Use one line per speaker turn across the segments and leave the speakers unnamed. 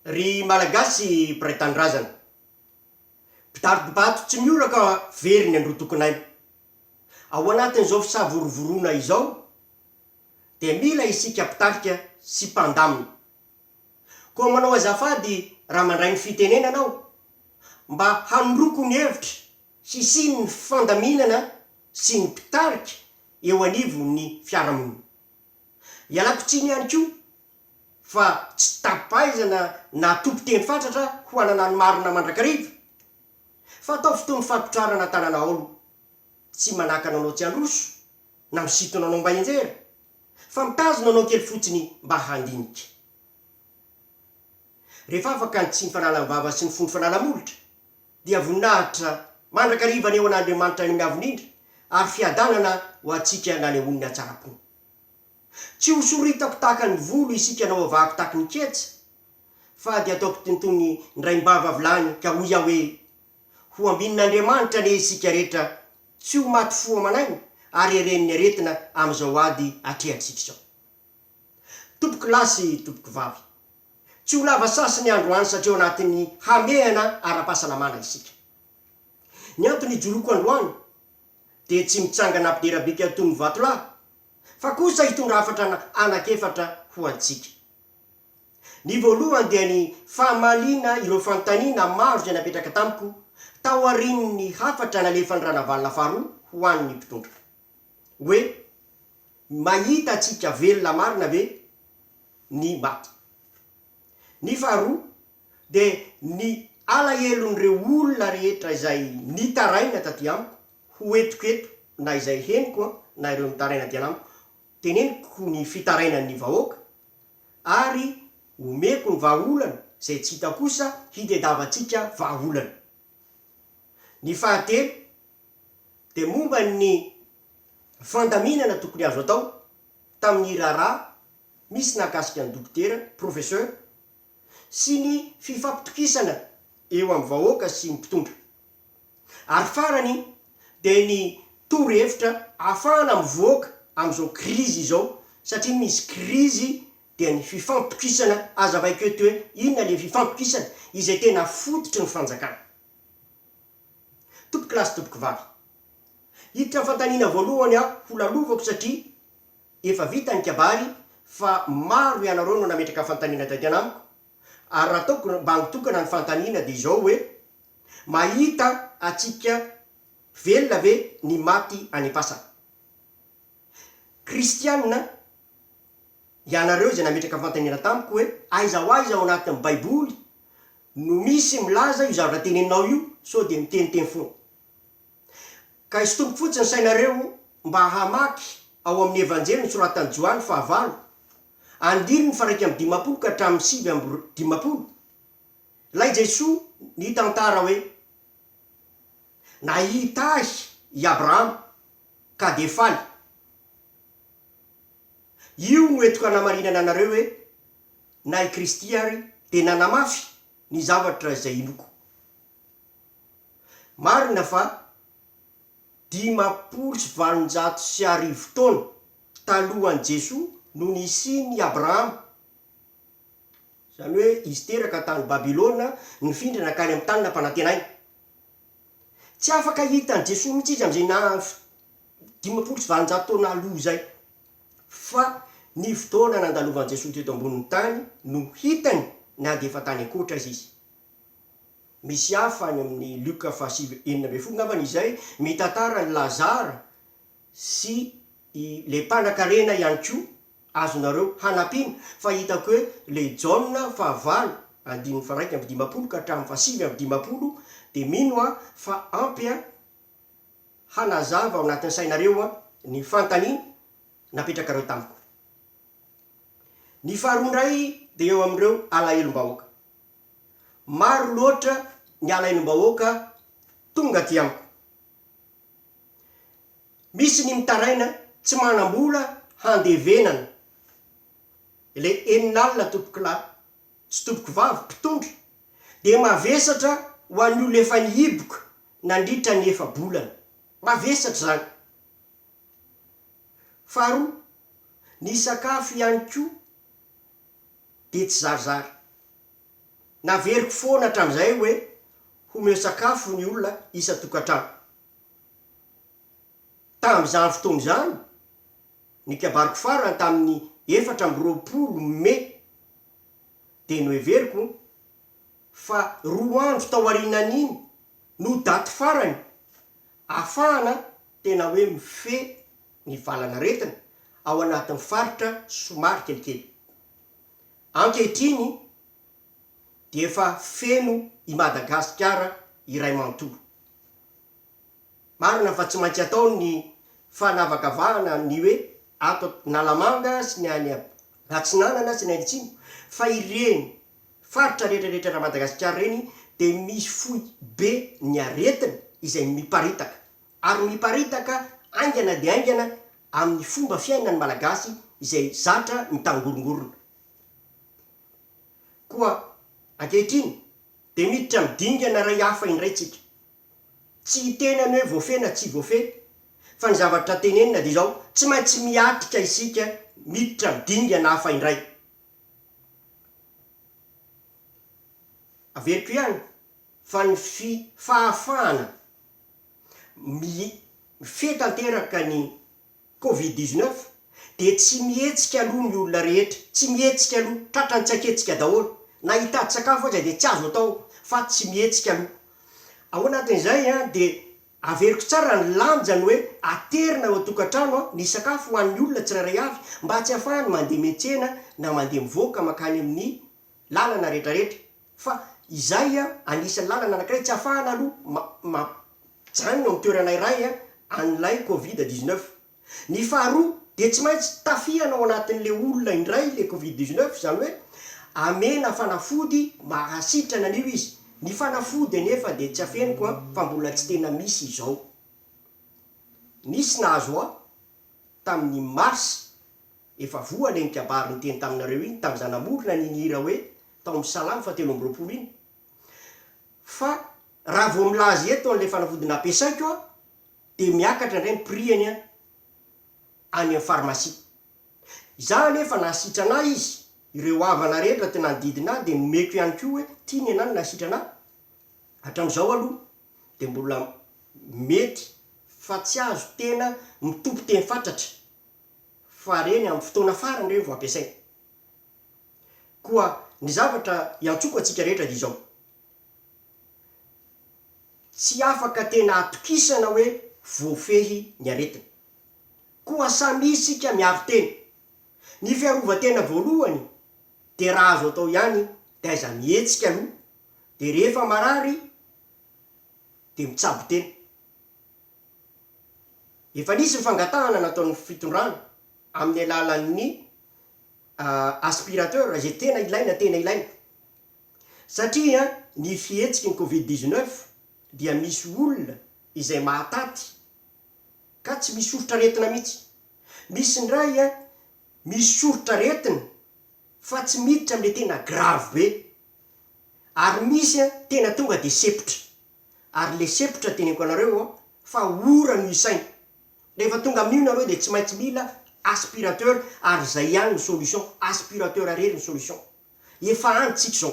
Ry Malagasy mpiray tanindrazana, mpitari-bato tsy mioraka very ny androtokonay. Ao anatin'izao fisavorovoroana izao dia mila isika mpitarika sy mpandamina. Koa manao azafady raha mandray ny fitenenana aho mba hanoroako ny hevitra hisian'ny fandaminana sy ny mpitarika eo anivon'ny fiarahamonina. Ialako tsiny ihany koa fa tsy tapaizana na tompon-teny fatratra ho hanana ny marina mandrakariva, fa ataovy toy ny fampitrarana tanana aolo, tsy manakana anao tsy handroso na misintona anao mba hianjera, fa mitazona anao kely fotsiny mba handinika. Rehefa afaka ny tsiny fanalam-bava sy ny fondro fanala-molotra, dia voninahitra mandrakariva anie ho an'Andriamanitra any amin'ny Avo Indrindra, ary fiadanana ho antsika nanehoany ny hatsaram-pony. Tsy ho soritako tahaka ny volo isika na ho avahako tahaky ny ketsa, fa dia ataoko toy ny ndraim-bava vilany ka hoy aho hoe, Ho ambinin'Andriamanitra anie isika rehetra tsy ho maty fo aman'aina ary heren'ny aretina amin'izao ady atrehantsika izao. Tompoko lahy sy tompoko vavy, tsy ho lava sasy ny androany satria ao anatin'ny hamehana ara-pahasalamana isika. Ny antony ijoroako androany dia tsy mitsangana hampidera bika toy ny vatolahy fa kosa hitondra hafatra anak'efatra ho antsika. Ny voalohany dia ny famaliana ireo fanontaniana maro izay napetraka tamiko taorian'ny hafatra nalefan'i Ranavalona faharoa ho an'ny mpitondra. Hoe mahita antsika velona marina ve ny maty? Ny faharoa dia ny alahelon'ireo olona rehetra izay nitaraina taty amiko ho entiko eto na izay henoko na ireo mitaraina aty anamiko, teneniko ny fitarainan'ny vahoaka ary omeko ny vahaolana, izay tsy hita kosa hitediavantsika vahaolana. Ny fahatelo dia momba ny fandaminana tokony azo atao tamin'ny raharaha misy nahakasika ny dokotera, professeur, sy ny fifampitokisana eo amin'ny vahoaka sy ny mpitondra. Ary farany dia ny torohevitra ahafahana mivoaka amin'izao krizy izao satria misy krizy dia ny fifampitokisana, azavaiko eto hoe inona le fifampitokisana izay tena fototry ny fanjakana. Tompoko lahy sy tompoko vavy, hiditra amin'ny fanontaniana voalohany aho ho lalovako satria efa vita ny kabary fa maro ianareo no nametraka fanontaniana taty anamiko ary raha ataoko mba tokana ny fanontaniana dia izao hoe Mahita antsika velona ve ny maty any am-pasana? Kristiana, ianareo izay nametraka fanontaniana tamiko hoe aiza ho aiza ao anatin'ny baiboly no misy milaza io zavatra teneninao io sao dia miteniteny foana. Ka isintomiko fotsiny ny sainareo mba hamaky ao amin'ny Evanjely nosoratan'i Joany fahavalo, andininy faha-51 ka hatramin'ny 59. Ilay Jesoa nitantara hoe, Nahita ahy i Abrahama ka dia faly. Io no entiko hanamarinana anareo hoe, na i Kristy ary dia nanamafy ny zavatra izay inoako. Marina fa 1850 taona talohan'i Jesoa no nisian'i Abrahama. Izany hoe izy teraka tany Babylona, nifindra nankany amin'ny tany nampanantenaina. Tsy afaka hahita an'i Jesoa mihitsy izy amin'izay naha 850 taona aloha izay. Fa ny fotoana nandalovan'i Jesoa teto ambonin'ny tany no hitany na dia efa tany ankoatra aza izy. Misy hafa any amin'ny Lioka fahasivy 16 angambany izay mitantara an'i Lazara sy i le mpanakarena ihany koa azonareo hanampiana fa hitako hoe le Jaona fahavalo andininy faha 51 ka hatramin'ny faha 59 dia mino aho fa ampy hanazava ao anatin'ny sainareo ny fanontaniana napetrakareo tamiko. Ny faharoa indray dia eo amin'ireo alahelom-bahoaka. Maro loatra ny alahelom-bahoaka tonga aty amiko. Misy ny mitaraina tsy manam-bola handevenana ilay enin'alina tompokolahy sy tompokovavy mpitondra dia mavesatra ho an'ny olona efa nihiboka nandritra ny efa-bolana. Mavesatra izany. Faharoa, ny sakafo ihany koa dia tsy zarizary. Naveriko foana hatramin'izay hoe homeo sakafo ny olona isan-tokantrano. Tamin'izany fotoana izany, ny kabariko farany tamin'ny 24 Mey dia noheveriko fa roa andro taorianan'iny no daty farany ahafahana tena hoe mifehy ny valan'aretina ao anatin'ny faritra somary kelikely. Ankehitriny dia efa feno i Madagasikara iray manontolo. Marina fa tsy maintsy atao ny fanavakavahana ny hoe ato Analamanga sy ny any Atsinanana sy ny any Atsimo fa ireny faritra rehetra rehetra ra Madagasikara ireny dia misy foibe ny aretina izay miparitaka ary miparitaka haingana dia haingana amin'ny fomba fiainan'ny Malagasy izay zatra mitangorongorona. Koa ankehitriny dia miditra amin'ny dingana iray hafa indray tsika. Tsy hiteny ny hoe voafehy na tsy voafehy fa ny zavatra tenenina dia izao, tsy maintsy miatrika isika miditra amin'ny dingana hafa indray. Averiko ihany fa ny fi fahafahana mifehy tanteraka ny Covid 19 dia tsy mihetsika aloha ny olona rehetra, tsy mihetsika aloha, tratran'ny tsy anketsika daholo, na hitady sakafo aza dia tsy azo atao fa tsy mihetsika aloha. Ao anatin'izay dia averiko tsara ny lanjany hoe aterina ao an-tokantrano ny sakafo ho an'ny olona tsirairay avy mba tsy ahafahany mandeha miantsena na mandeha mivoaka mankany amin'ny lalana retraretra fa izay anisan'ny lalana anakiray tsy ahafahana aloha mijanona amin'ny toerana iray an'ilay covid 19. Ny faharoa dia tsy maintsy tafihana ao anatin'ilay olona indray ilay covid 19 izany hoe amena fanafody mahasitrana an'io izy. Ny fanafody anefa dia tsy afeniko an fa mbola tsy tena misy izao. Nisy nahazo ahy tamin'ny mars Efa voa le nikabary niteny taminareo iny tamin'izaho namorona an'iny hira hoe tao amin'ny salamo faha 23 iny. Fa raha vao milaza eto an'ilay fanafody nampiasaiko aho dia miakatra indray ny prix-ny any amin'ny pharmacie. Izaho anefa nahasitrana ahy izy, ireo havana rehetra tena nanodidina ahy dia nomeko ihany koa hoe ty ny anah no nahasitrana ahy. Hatramin'izao aloha dia mbola mety fa tsy azo tena mitompo teny fatratra. fa reny amin'ny fotoana farany ireny vao ampiasaina. Koa ny zavatra iantsoako antsika rehetra dia izao, tsy afaka tena atokisana hoe voafehy ny aretina. Koa samia isika miaro tena. Ny fiarovan-tena voalohany dia raha azo atao ihany dia aiza mihetsika aloha, dia rehefa marary dia mitsabo tena. Efa nisy ny fangatahana nataon'ny fitondrana amin'ny alalan'ny aspirateur izay tena ilaina tena ilaina satria ny fihetsiky ny covid 19 dia misy olona izay mahataty ka tsy misy soritr'aretina mihitsy, misy indray misy soritr'aretina fa tsy miditra amin'ilay tena grave be ary misy tena tonga dia sepotra. Ary le sepotra teneniko anareo an, fa ora no isaina. Rehefa tonga amin'io nareo dia tsy maintsy mila aspirateur ary zay ihany ny solution, aspirateur rery ny solution. Efa any tsika izao.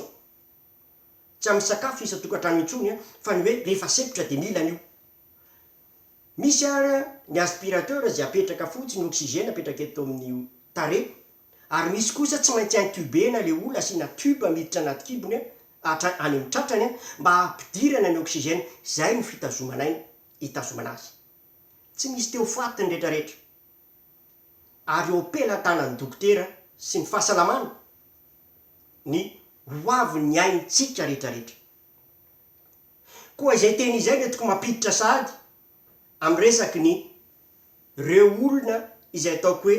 Tsy amin'ny sakafo isan-tokantrano intsony an, fa ny hoe rehefa sepotra dia mila an'io. Misy ary ny aspirateur izay apetraka fotsiny, oxygène apetraka eto amin'ny tarehy, ary misy kosa tsy maintsy intuber-na le olona, asiana tube miditra anaty kibony an, hatra any amin'ny tratrany an, mba hampidirana ny oxygène, izay no fitazomana aina, hitazomana azy. Tsy misy te ho faty ny retraretra. Ary eo am-pelatanan'ny dokotera sy ny fahasalamana ny ho avin'ny aintsika retraretra. Koa izay teny izay no entiko mampiditra sahady amin'ny resaky ny reo olona izay ataoko hoe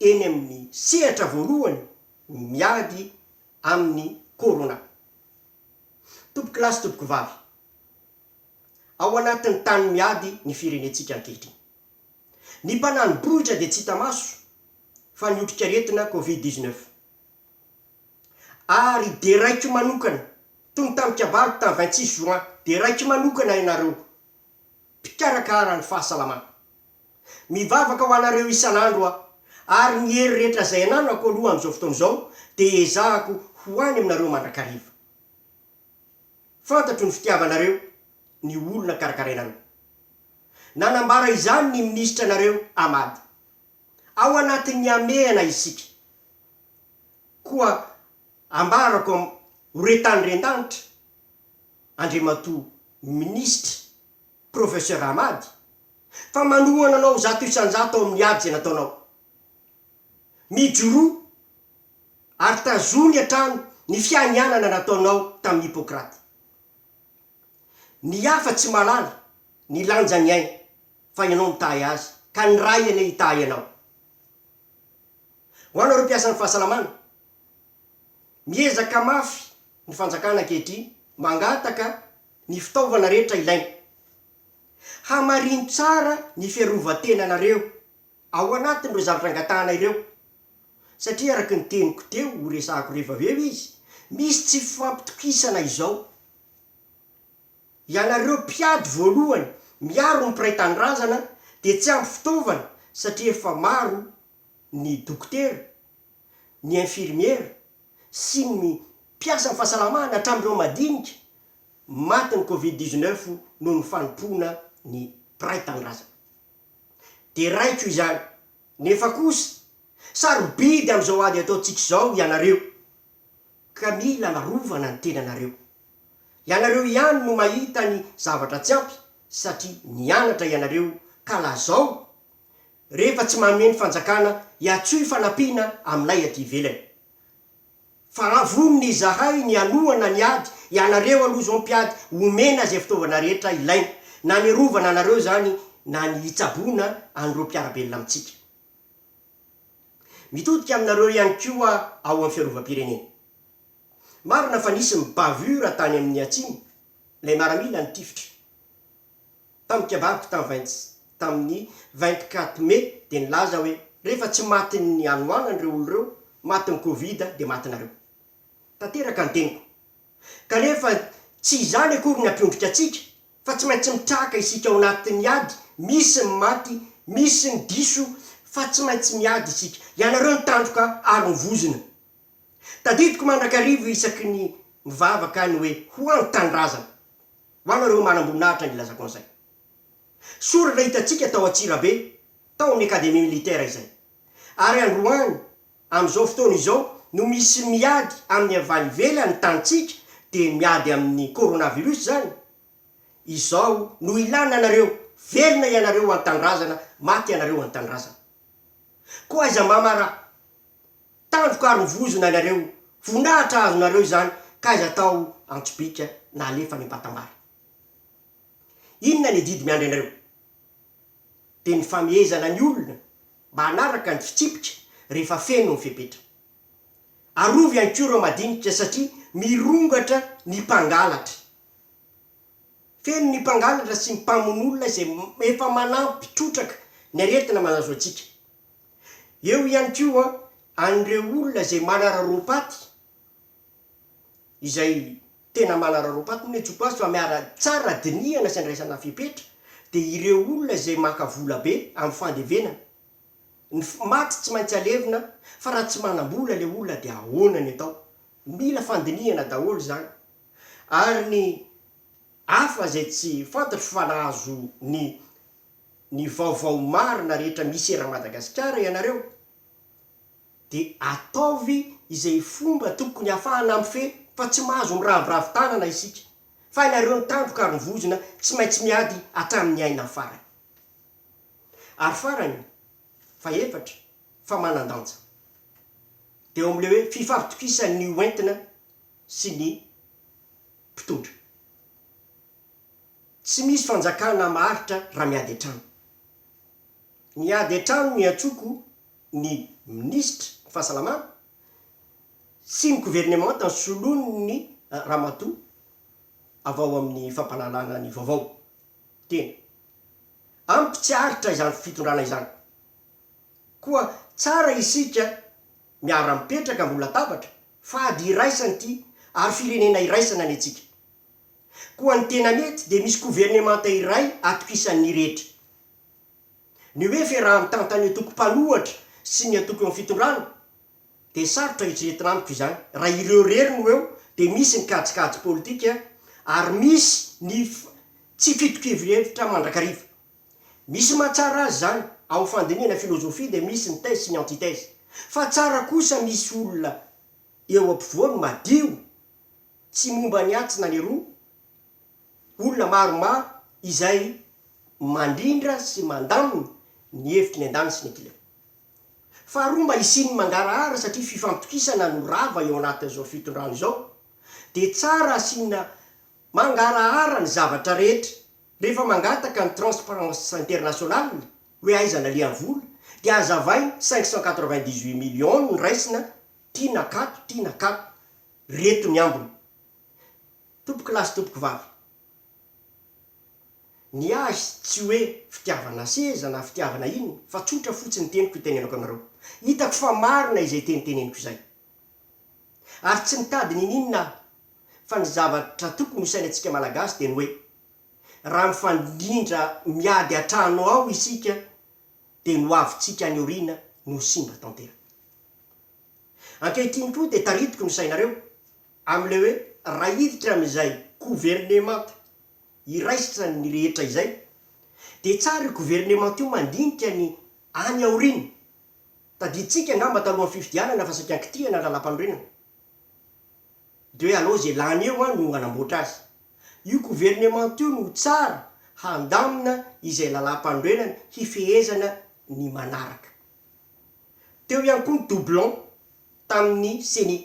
eny amin'ny sehatra voalohany miady amin'ny corona. Tompokolahy sy tompokovavy, ao anatin'ny tany miady ny firenentsika ankehitriny. Ny mpanani-bohitra dia tsy hita maso fa ny otrikaretina covid 19. Ary deraiko manokana, toy ny tamin'ny kabariko tamin'ny 26 juin, deraiko manokana ianareo mpikarakara ny fahasalamana. Mivavaka ho anareo isan'andro aho, ary ny hery rehetra izay ananako aloha amin'izao fotoana izao dia ezahako ho any aminareo mandrakariva. Fantatro ny fitiavanareo ny olona karakarainareo. Nanambara izany ny minisitra anareo Ahmad. Ao anatin'ny hamehana isika. Koa ambarako am ho re tany ren-danitra, Andriamatoa Minisitra Professeur Ahmad, fa manohana anao 100% ao amin'ny ady izay nataonao. Mijoroa ary tazony hatrany ny fianianana nataonao tamin'i Hippocrate. Ny hafa tsy mahalala ny lanjan'ny aina fa ianao mitahy azy ka ny Ray anie hitahy anao. Ho anareo mpiasan'ny fahasalamana, miezaka mafy ny fanjakana ankehitriny mangataka ny fitaovana rehetra ilaina. Hamarino tsara ny fiarovan-tenanareo ao anatin'ireo zavatra angatahana ireo satria araka ny teniko teo ho resahako rehefa avy eo izy, misy tsy fifampitokisana izao. Ianareo mpiady voalohany miaro ny mpiray tanindrazana dia tsy ampy fitaovana satria efa maro ny dokotera, ny infirmiera sy ny mpiasan'ny fahasalamana hatramin'ireo madinika matin'ny covid 19 noho ny fanompoana ny mpiray tanindrazana. Deraiko izany, nefa kosa sarobidy amin'izao ady ataontsika izao ianareo ka mila narovana ny tenanareo. Ianareo ihany no mahita ny zavatra tsy ampy satria nianatra ianareo ka lazao rehefa tsy manome ny fanjakana iatsoy fanampiana aminay aty ivelany. Fa vonona izahay ny hanohana ny ady, ianareo aloha izao mpiady omena izay fitaovana rehetra ilaina, na ny arovana anareo izany na ny hitsaboana an'ireo mpiara-belona amintsika. Mitodika aminareo ihany koa ao amin'ny fiarovam-pirenena. Marina fa nisy ny bavure tany amin'ny atsimo, ilay maramila nitifitra. Tamin'ny kabariko tamin'ny vingt tamin'ny 24 mai dia nilaza hoe rehefa tsy matin'ny hanoanana ireo olona ireo, matin'ny covid dia matinareo. Tanteraka ny teniko. Kanefa tsy izany akory ny hampiondrika antsika fa tsy maintsy mitraka isika ao anatin'ny ady, misy ny maty, misy ny diso fa tsy maintsy miady isika. Ianareo ny tandroka ary ny vozona. Tadidiko mandrakariva isaky ny mivavaka ny hoe ho an'ny tanindrazana. Ho anareo manamboninahitra ny ilazako an'izay. Soratra hitantsika tao Antsirabe, tao amin'ny Académie Militaire izay. Ary androany, amin'izao fotoana izao, no misy miady amin'ny avy any ivelany ny tanintsika, dia miady amin'ny coronavirus izany. Izao no ilana anareo, velona ianareo ho an'ny tanindrazana, maty ianareo ho an'ny tanindrazana. Koa aiza mama raha. Tandroka ary vozona nareo, voninahitra azonareo izany ka aiza atao antsobika na alefa any Ampatambary. Inona ny adidy miandry anareo? Dia ny famehezana ny olona mba hanaraka ny fitsipika rehefa feno ny fepetra. Arovy ihany koa ireo madinika satria mirongatra ny mpangalatra. Feno ny mpangalatra sy ny mpamono olona izay efa manampy trotraka ny aretina manazo antsika. Eo ihany koa an'ireo olona izay manararaom-paty, izay tena manararaom-paty moa ny antsoiko azy fa miara tsara dinihana sy andraisana fepetra dia ireo olona izay maka vola be amin'ny fandevenana. Ny maty tsy maintsy alevina fa raha tsy manam-bola ilay olona dia ahoana ny atao? Mila fandinihana daholo izany. Ary ny hafa izay tsy fantatro fa nahazo ny ny vaovao marina rehetra misy eran'i Madagasikara ianareo dia ataovy izay fomba tokony hahafahana mifehy fa tsy mahazo miraviravy tanana isika fa ianareo ny tandroka ary ny vozona tsy maintsy miady hatramin'ny aina farany. Ary farany, fahefatra, fa manan-danja dia eo amin'ilay hoe fifampitokisan'ny hoentina sy ny mpitondra. Tsy misy fanjakana maharitra raha miady an-trano. Ny ady an-trano no iantsoako ny minisitry ny fahasalamana sy ny governemanta nisoloany ny ramatoa avy ao amin'ny fampahalalana ny vaovao tena. Amiko tsy aritra izany fitondrana izany. Koa tsara isika miara-mipetraka ambony latabatra fa ady iraisana ity ary firenena iraisana ny antsika. Koa ny tena mety dia misy governemanta iray atokisan'ny rehetra. Ny hoe fiaraha-mitantan'ny antoko mpanohatra sy ny antoko eo amin'ny fitondrana dia sarotra eritreretina amiko izany. Raha ireo irery no eo dia misy ny kajikajy politika Ary misy ny tsy fitokivan-hevitra mandrakariva. Misy mahatsara azy izany, ao amin'ny fandinihana filozofia dia misy ny thèse sy ny antithèse. Fa tsara kosa misy olona eo ampovoany madio, tsy momba ny atsy na ny eroa, olona maromaro izay mandrindra sy mandamina ny hevitry ny andaniny sy ny ankilany. Faharoa mba hisian'ny mangarahara satria fifampitokisana no rava eo anatin'izao fitondrana izao dia tsara asiana mangarahara ny zavatra rehetra. Rehefa mangataka ny Transparence International hoe aiza naleha ny vola dia hazavainy 598 millions no raisina ty nakato ty nakato reto ny ambiny. Tompoko lahy sy tompoko vavy. Ny ahy tsy hoe fitiavana seza na fitiavana inona fa tsotra fotsiny ny teniko itenenako anareo. Hitako fa marina izay teny teneniko izay. Ary tsy mitady niniana aho fa ny zavatra tokony ho sainantsika Malagasy dia ny hoe raha mifandrindra miady an-trano ao isika dia ny hoavintsika any aoriana no ho simba tanteraka. Ankehitriny koa dia taritiko ny sainareo amin'ilay hoe raha hiditra amin'izay governemanta iraisany ny rehetra izay dia tsara io governemanta io mandinika ny any aoriana. Tadidintsika angamba talohan'ny fifidianana fa saika ankitihana ny lalàmpanorenana. Dia hoe aleo izay lany eo an no hanamboatra azy. Io governemanta io no tsara handamina izay lalàmpanorenana hifehezana ny manaraka. Teo ihany koa ny doublon tamin'ny ceni.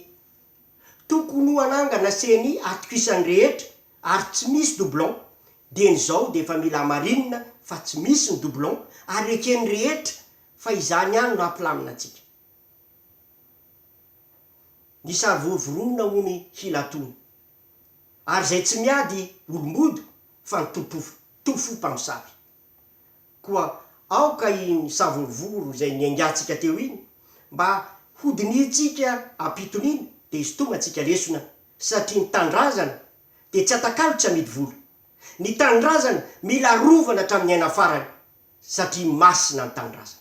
Tokony ho hanangana ceni atokisan'ny rehetra ary tsy misy doublon, dieny izao dia efa mila hamarinina fa tsy misy ny doublon ary eken'ny rehetra fa izany ihany no hampilamina antsika. Ny savorovoroana hono hilatona. Ary izay tsy miady olom-bodo fa ny tompo fo mpamosavy. Koa aoka iny savorovoro izay niaingantsika teo iny mba hodinihintsika am-pitoniana dia hisintomantsika lesona satria ny tanindrazana dia tsy atakalo tsy amidy vola. Ny tanindrazana mila arovana hatramin'ny aina farany satria masina ny tanindrazana.